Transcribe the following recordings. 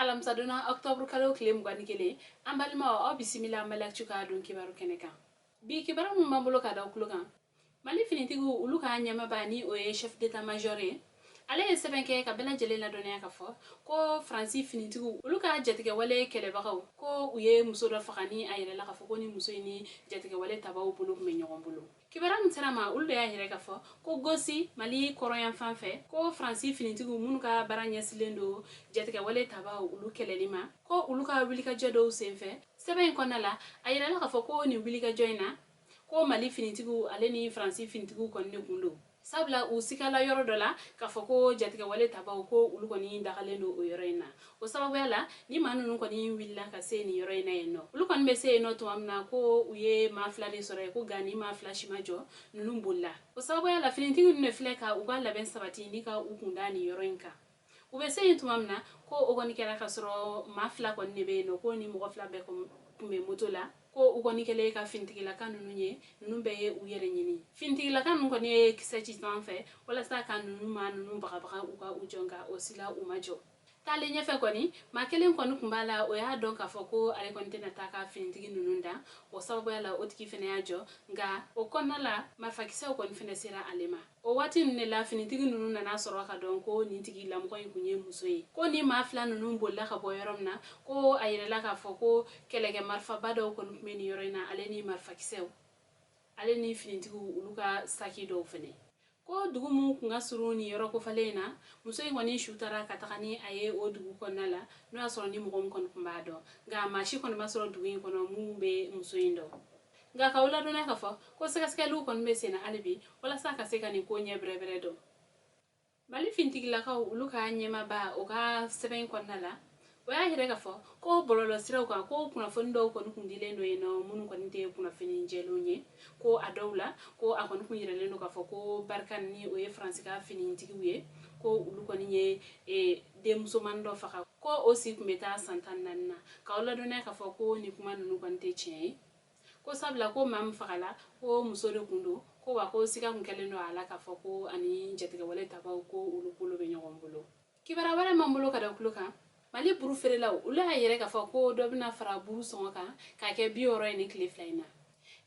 Alamisadon na octobre kalo tile 21, an balimaw, aw bisimila Mali Actu ka don kibaru kɛnɛ kan. Bi kibaru min b'an bolo ka da tulo kan, Mali finitigiw olu ka ɲɛmaaba, ni o ye chef d'état major ye, ale ye sɛbɛn kɛ ka bɛɛ lajɛlen ladɔnniya ka fɔ ko Faransi finitigiw olu ka jatigɛwale kɛlɛbagaw, ko u ye muso dɔ faga, ni a yɛrɛ la k'a fɔ ko ni muso in ni jatigɛwale tabaw bolo tun bɛ ɲɔgɔn bolo. Kibaruya min sera ma, olu de y'a yɛrɛ k'a fɔ ko Gosi, Mali kɔrɔyan fan fɛ, ko Faransi finitigiw minnu ka baara ɲɛsilen don jatigɛwale tabaw olu kɛlɛli ma, ko olu ka wulikajɔ dɔw senfɛ. Sɛbɛn in kɔnɔna la, a yirala k'a fɔ ko nin wulikajɔ in na, ko Mali finitigiw ale ni Faransi finitigiw kɔni de kun don, sabula u sigala yɔrɔ dɔ la k'a fɔ ko jatigɛwale tabaw, ko olu kɔni dagalen don o yɔrɔ in na. O sababuya la, ni maa ninnu kɔni wulila ka se nin yɔrɔ in na yen nɔ, olu kɔni bɛ se yen nɔ tuma min na, ko u ye maa fila de sɔrɔ yen, ko nka ni maa fila si ma jɔ, ninnu bolila. O sababuya la, finitigi ninnu de filɛ ka u ka labɛn sabati ni ka u kunda nin yɔrɔ in kan. U bɛ se yen tuma min na, ko o kɔni kɛra ka sɔrɔ maa fila kɔni de bɛ yen nɔ, ko ni mɔgɔ fila bɛɛ tun bɛ moto la. Ko u kɔni kɛlen ka finitigilaka ninnu ye, ninnu bɛɛ ye u yɛrɛ ɲini. Finitigilaka ninnu kɔni ye kisɛ ci sanfɛ walasa ka ninnu maa ninnu bagabaga u ka u jɔ, nka o si la u ma jɔ. Taalen ɲɛfɛ kɔni, maa kelen kɔni tun b'a la, o y'a dɔn k'a fɔ ko ale kɔni tɛna taa ka finitigi ninnu dan. O sababuya la, o tigi fana y'a jɔ, nka o kɔnɔna la, marifakisɛw kɔni fana sera ale ma. O waati ninnu de la, finitigi ninnu nana sɔrɔ ka dɔn ko nin tigi lamɔgɔ in kun ye muso ye. Ko ni maa fila ninnu bolila ka bɔ yɔrɔ min na, ko a yɛrɛla k'a fɔ ko kɛlɛkɛ marifaba dɔw kɔni tun bɛ nin yɔrɔ in na, ale ni marifakisɛw, ale ni finitigiw olu ka saki dɔw fɛnɛ. Ko dugu min kun ka surun nin yɔrɔ kofalen in na, muso in kɔni su taara ka taga ni a ye o dugu kɔnɔna la, n'o y'a sɔrɔ ni mɔgɔ min kɔni tun b'a dɔn, nka maa si kɔni ma sɔrɔ dugu in kɔnɔ mun bɛ muso in dɔn. Nka k'aw ladɔnniya k'a fɔ ko sɛgɛsɛgɛliw kɔni bɛ sen na hali bi walasa ka se ka nin ko ɲɛ bɛrɛbɛrɛ dɔn. Mali fintigilakaw olu ka ɲɛmaaba, o ka sɛbɛn kɔnɔna la, o y'a yɛrɛ k'a fɔ ko bɔlɔlɔsiraw kan, ko kunnafoni dɔw kɔni kun dilen don yen nɔ minnu kɔni tɛ kunnafoni jɛlenw ye. Ko a dɔw la, ko a kɔni kun yiralen don k'a fɔ ko Barkhane, ni o ye Faransi ka finitigiw ye, ko olu kɔni ye denmusomanin dɔ faga, ko o si tun bɛ taa san 14 na. K'aw ladɔnniya k'a fɔ ko nin kuma ninnu kɔni tɛ tiɲɛ ye, ko sabula ko maa min fagala, ko muso de kun don, ko wa ko siga kun kɛlen don a la k'a fɔ ko ani jatigɛwale tabaw, ko olu bolo bɛ ɲɔgɔn bolo. Kibaruya wɛrɛ m'an bolo ka da tulo kan, Mali buru feerelaw olu y'a yɛrɛ k'a fɔ ko dɔ bɛna fara buru sɔngɔ kan k'a kɛ 60 ye nin tile 2 in na.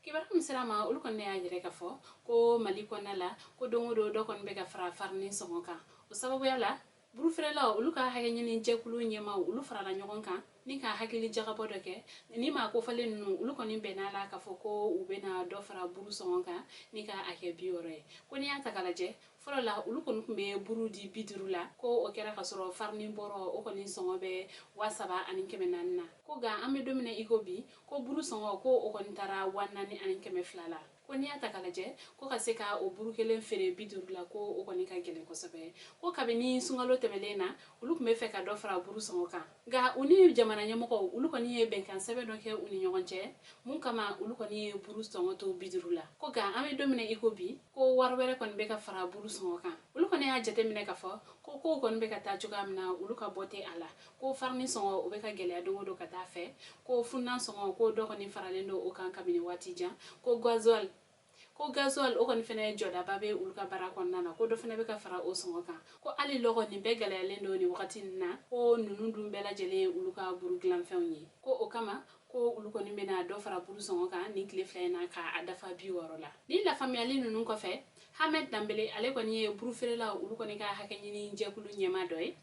Kibaruya min sera ma, olu kɔni y'a yɛrɛ k'a fɔ ko Mali kɔnɔna la, ko don o don dɔ kɔni bɛ ka fara farini sɔngɔ kan. O sababuya la, buru feerelaw olu ka hakɛ ɲini jɛkulu ɲɛmaw olu farala ɲɔgɔn kan ni ka hakili jagabɔ dɔ kɛ. Ni maa kofalen ninnu olu kɔni bɛnna la k'a fɔ ko u bɛna dɔ fara buru sɔngɔ kan ni ka a kɛ 60 ye. Ko n'i y'a ta k'a lajɛ, fɔlɔ la olu kɔni tun bɛ buru di 50 la, ko o kɛra ka sɔrɔ farini bɔrɔ o kɔni sɔngɔ bɛ 3400 na. Ko nka an bɛ don min na i ko bi, ko buru sɔngɔ, ko o kɔni taara 4200 la. Ko n'i y'a ta k'a lajɛ, ko ka se ka o buru kelen feere 50 la, ko o kɔni ka gɛlɛn kosɛbɛ. Ko kabini sunkalo tɛmɛlen na, olu tun bɛ fɛ ka dɔ fara buru sɔngɔ kan, nka u ni jamana ɲɛmɔgɔw olu kɔni ye bɛnkan sɛbɛn dɔ kɛ u ni ɲɔgɔn cɛ, mun kama olu kɔni ye buru sɔngɔ to 50 la. Ko nka an bɛ don min na i ko bi, ko wari wɛrɛ kɔni bɛ ka fara buru sɔngɔ kan. Olu kɔni y'a jateminɛ k'a fɔ ko kow kɔni bɛ ka taa cogoya min na, olu ka bɔ tɛ a la, ko farini sɔngɔ o bɛ ka gɛlɛya don o don ka taa fɛ, ko funan sɔngɔ, ko dɔ kɔni faralen don o kan kabini waati jan, ko gasoil o kɔni fɛnɛ jɔdaba bɛ olu ka baara kɔnɔna na, ko dɔ fɛnɛ bɛ ka fara o sɔngɔ kan, ko hali lɔgɔ, nin bɛɛ gɛlɛyalen don nin wagati nin na. Ko ninnu dun bɛɛ lajɛlen ye olu ka buru dilanfɛnw ye. Ko o kama, ko olu kɔni bɛna dɔ fara buru sɔngɔ kan nin tile 2 in na k'a dafa 60 la. Ni lafaamuyali ninnu kɔfɛ, Hamed Danbele, ale kɔni ye buru feerelaw olu kɔni ka hakɛ ɲini jɛkulu ɲɛmaa dɔ ye,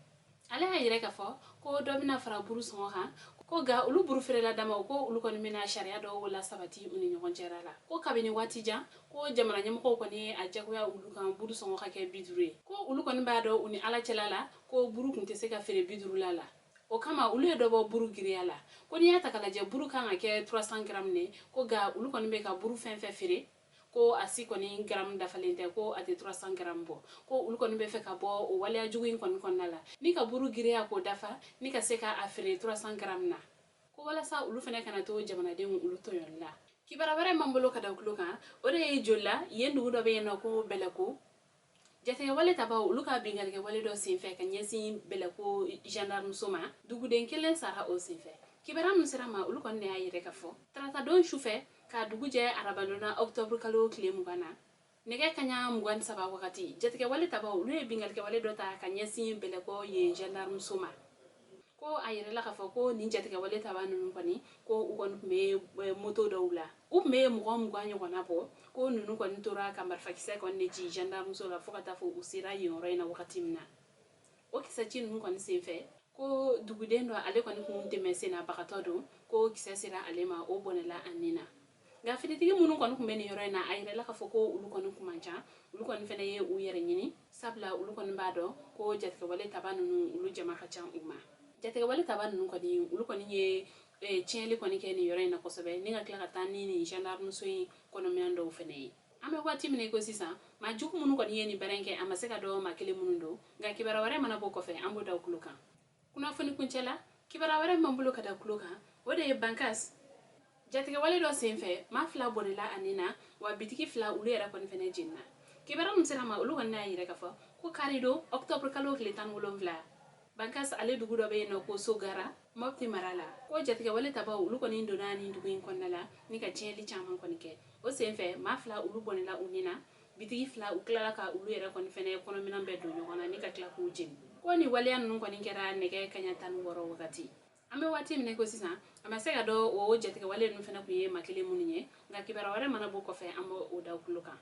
ale y'a yɛrɛ k'a fɔ ko dɔ bɛna fara buru sɔngɔ kan, ko nka olu buru feerela damaw, ko olu kɔni bɛna sariya dɔw la sabati u ni ɲɔgɔn cɛla la. Ko kabini waati jan, ko jamana ɲɛmɔgɔw kɔni ye a jagoya olu kan buru sɔngɔ ka kɛ 50 ye. Ko olu kɔni b'a dɔn u ni Ala cɛla la ko buru kun tɛ se ka feere 50 la. O kama olu ye dɔ bɔ buru giriya la. Ko n'i y'a ta k'a lajɛ, buru kan ka kɛ 300 grammes ne, ko nka olu kɔni bɛ ka buru fɛn fɛn feere, ko a si kɔni gramme dafalen tɛ, ko a tɛ 300 grammes bɔ. Ko olu kɔni bɛ fɛ ka bɔ o waleya jugu in kɔni kɔnɔna la ni ka buru giriya k'o dafa ni ka se ka a feere 300 grammes na, ko walasa olu fana kana to jamanadenw olu tɔɲɔli la. Kibaruya wɛrɛ m'an bolo ka da tulo kan, o de ye Jolila yen dugu dɔ bɛ yen nɔ ko Bɛlɛko. Jatigɛwale tabaw olu ka binkannikɛwale dɔ senfɛ ka ɲɛsin Bɛlɛko gendarmeso ma, duguden kelen sara o senfɛ. Kibaruya min sera ma, olu kɔni de y'a yɛrɛ ka fɔ tarata don sufɛ ka dugu jɛ arabadon na, octobre kalo tile 20 na, nɛgɛ kaɲa 23 wagati, jatigɛwale tabaw olu ye binkannikɛwale dɔ ta ka ɲɛsin Bɛlɛkɔ yen gendarmeso ma. Ko a yirala k'a fɔ ko nin jatigɛwale taba ninnu kɔni, ko u kɔni tun bɛ moto dɔw la, u tun bɛ mɔgɔ 20 ɲɔgɔnna bɔ. Ko ninnu kɔni tora ka marifakisɛ kɔni de ci gendarmeso la fo ka taa fɔ u sera yen yɔrɔ in na wagati min na. O kisɛ ci ninnu kɔni senfɛ, ko duguden dɔ, ale kɔni kun tɛmɛ senna bagatɔ don, ko kisɛ sera ale ma, o bɔnɛla a nin na. Nka finitigi minnu kɔni tun bɛ nin yɔrɔ in na, a yirala k'a fɔ ko olu kɔni kun man ca, olu kɔni fana ye u yɛrɛ ɲini, sabula olu kɔni b'a dɔn ko jatigɛwale taba ninnu, olu jama ka ca u ma. Jatigɛwale taba ninnu kɔni, olu kɔni ye tiɲɛli kɔni kɛ nin yɔrɔ in na kosɛbɛ, ni ka tila ka taa ni nin gendarmeso in kɔnɔminɛn dɔw fana ye. An bɛ waati min na i ko sisan, maa jugu minnu kɔni ye nin baara in kɛ, a ma se ka dɔn maa kelen minnu don. Nka kibaruya wɛrɛ mana bɔ kɔfɛ, an b'o da tulo kan. Kunnafoni kuncɛ la, kibaruya wɛrɛ min b'an bolo ka da tulo kan, o de ye Bankas jatigɛwale dɔ senfɛ, maa 2 bɔnɛla a nin na, wa bitigi 2, olu yɛrɛ kɔni fɛnɛ jenina. Kibaruya min sera ma, olu kɔni y'a yira k'a fɔ ko karidon octobre kalo tile 17, Bankas ale dugu dɔ bɛ yen nɔ ko Sogara, Mopti mara la, ko jatigɛwale tabaw, olu kɔni donna nin dugu in kɔnɔna la ni ka tiɲɛli caman kɔni kɛ. O senfɛ, maa 2, olu bɔnɛla u nin na, bitigi 2, u tilala ka olu yɛrɛ kɔni fɛnɛ kɔnɔminɛn bɛɛ don ɲɔgɔn na ni ka tila k'u jeni. Ko nin waleya ninnu kɔni kɛra nɛgɛ kaɲa 16 wagati. An bɛ waati min na ko sisan, a ma se ka dɔn o jatigɛwale ninnu fɛnɛ kun ye maa kelen minnu ye. Nka kibaruya wɛrɛ mana bɔ kɔfɛ, an b'o o da tulo kan.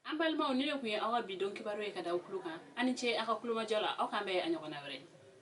An balimaw, ni ne kun ye aw ka bi don kibaru ye ka da tulo kan. Aw ni ce aw ka kulomajɔ la. Aw k'an bɛn a ɲɔgɔnna wɛrɛ.